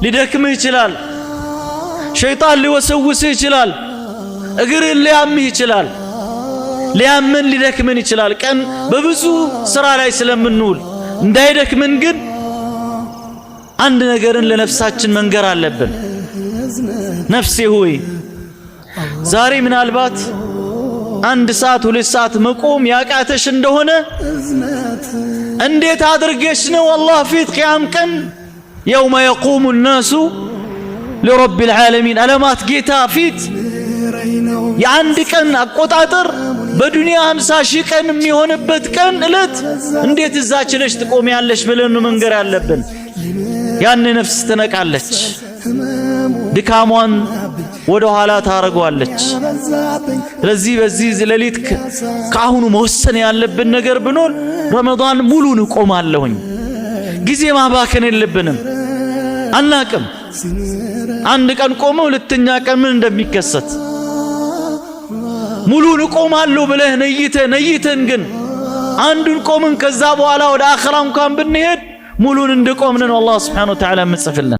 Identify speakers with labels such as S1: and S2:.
S1: ሊደክምህ ይችላል። ሸይጣን ሊወሰውስህ ይችላል። እግርህን ሊያምህ ይችላል። ሊያምን ሊደክምን ይችላል። ቀን በብዙ ስራ ላይ ስለምንውል እንዳይደክምን ግን አንድ ነገርን ለነፍሳችን መንገር አለብን። ነፍሴ ሆይ፣ ዛሬ ምናልባት 1 ሰዓት 2 ሰዓት መቆም ያቃተሽ እንደሆነ እንዴት አድርገሽ ነው አላህ ፊት ቅያም ቀን يوم يقوم الناس لرب العالمين ዓለማት ጌታ ፊት የአንድ ቀን አቆጣጠር በዱንያ 50,000 ቀን የሚሆንበት ቀን እለት እንዴት እዛ ችለሽ ትቆሚያለሽ ብለን መንገር ያለብን። ያን ነፍስ ትነቃለች፣ ድካሟን ወደ ኋላ ታረጓለች። ስለዚህ በዚህ ሌሊት ከአሁኑ መወሰን ያለብን ነገር ብኖር ረመዳን ሙሉን እቆማለሁኝ። ጊዜ ማባከን የለብንም። አናቅም አንድ ቀን ቆመ ሁለተኛ ቀን ምን እንደሚከሰት። ሙሉን እቆማለሁ ብለህ ነይተ ነይተን ግን አንዱን ቆምን፣ ከዛ በኋላ ወደ አኸራ እንኳን ብንሄድ ሙሉን እንደቆምን ነው አላህ سبحانه وتعالى የምጽፍልን።